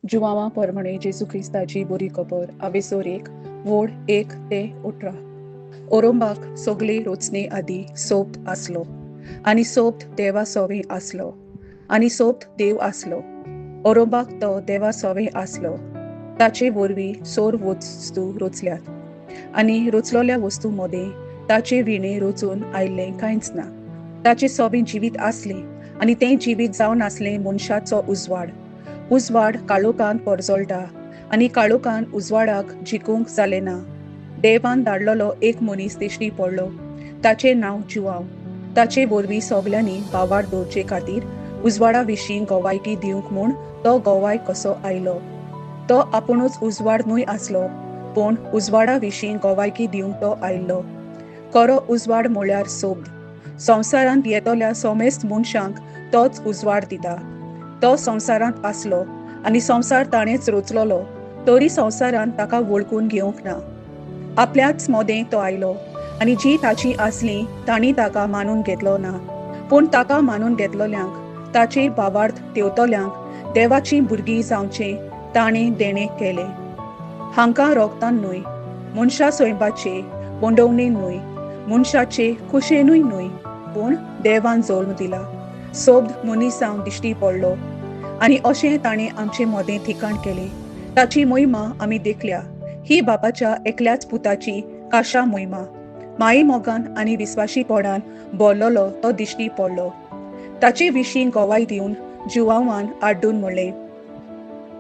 जुवांवा परमणे जेजू क्रिस्ताची बरी खबर आवेसोर एक वोड 1 ते 18. ओरोंबाक सगळे रोचणे आदी सोबत आसलो आनी सोबत देवा सोवे आसलो आनी सोबत देव आसलो. ओरोंबाक तो देवा सोवे आसलो. ताचे वरवीं सोर वस्तू रोचल्यात आनी रोचलोल्या वस्तू मदें ताचे विणे रोचून आयिल्लें कांयच ना. ताचे सोबें जिवीत आसलें आनी तें जिवीत जावन आसलें मनशाचो उजवाड. उजवाड काळोखान परजळटा आनी काळोखान उजवाडाक जिखूंक जालें ना. देवान धाडलेलो एक मनीस दिश्टी पडलो. ताचें नांव जुवांव. ताचे वरवीं सगल्यांनी भावार दवरचे खातीर उजवाडा विशीं गवायकी दिवंक म्हूण तो गवाय कसो आयलो. तो आपुणूच उजवाड न्हय आसलो, पूण उजवाडा विशीं गवायकी दिवंक तो आयिल्लो. खरो उजवाड म्हळ्यार सोबद. संवसारांत येतल्या समेस्त मनशांक तोच उजवाड दिता. तो संवसारांत आसलो आनी संवसार ताणेंच रचलोलो, तरी संवसारान ताका वळखून घेवंक ना. आपल्याच मदें तो आयलो आनी जी ताची आसली तांणी ताका मानून घेतलो ना. पूण ताका मानून घेतलोल्यांक, ताचे भावार्थ तेवतल्यांक देवाचीं भुरगीं जावचें ताणें देणें केलें. हांकां रोगतान न्हय, मनशा स्वयंपाचे बोंडोवणे न्हय, मनशाचे खुशेनूय न्हय, पूण देवान जल्म दिला. सोबद मनीस जावन दिश्टी पडलो आनी अशें ताणें आमचे मदें ठिकाण केलें. ताची मोहिमा आमी देखल्या. ही बापाच्या एकल्याच पुताची काशा मोहिमा. माई मोगान आनी विस्वाशीपणान भरलेलो तो दिश्टी पडलो. ताचे विशीं गवाय दिवन जुवांवान आड्डून म्हणलें,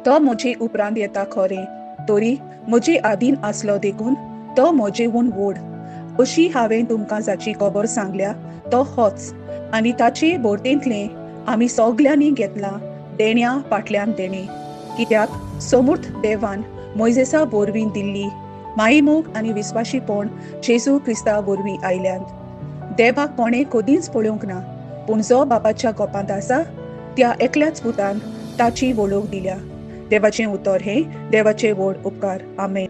तो म्हजे उपरांत येता खरें, तरी म्हजे आदीन आसलो देखून तो म्हजेहून व्हड. अशी हांवें तुमकां जाची खबर सांगल्या तो होच. आनी ताचे भोरतेंतलें आमी सगल्यांनी घेतलां देण्या फाटल्यान देणें. कित्याक समूर्थ देवान मोयजेसा वरवीं दिल्ली माईमोग आनी विस्वाशीपण जेजू क्रिस्ता वरवीं आयल्यांत. देवाक कोणें कदींच पळोवंक ना, पूण जो बापाच्या गोपांत आसा त्या एकल्याच पुतान ताची वळख दिल्या. देवाचें उतर हें देवाचे व्हड उपकार. आमेन.